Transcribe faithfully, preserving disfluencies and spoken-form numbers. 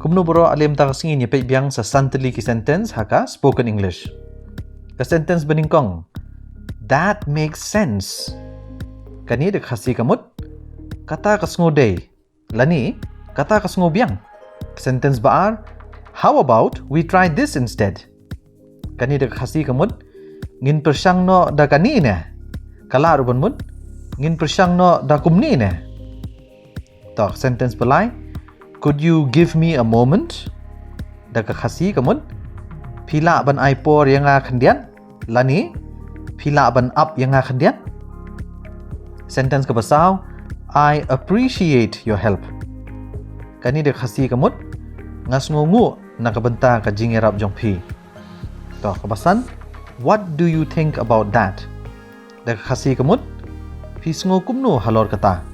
Kumno baroh ale mynta ka sngi ngin ïa peit biang sa san tylli ki sentence ha ka spoken English. Ka sentence ba nyngkong. That makes sense. Kane da ka Khasi ka mut, kata ka sngewdei. Lane, kata ka sngewbiang. Sentence ba ar. How about we try this instead? Kane da ka Khasi ka mut, ngin pyrshang noh da kane ne. Ka lah ruh ban mut, ngin pyrshang noh da kumne ne. To, sentence ba lai. Could you give me a moment? Da ka Khasi ka mut, phi lah ban ai por ïa nga khyndiat? Lane, phi lah ban ap ïa nga khyndiat? Sentence kaba saw. I appreciate your help. Kane da ka Khasi ka mut, nga sngewnguh na ka bynta ka jingïarap jong phi. To, kaba san. What do you think about that? Da ka Khasi ka mut, phi sngew kumno halor kata?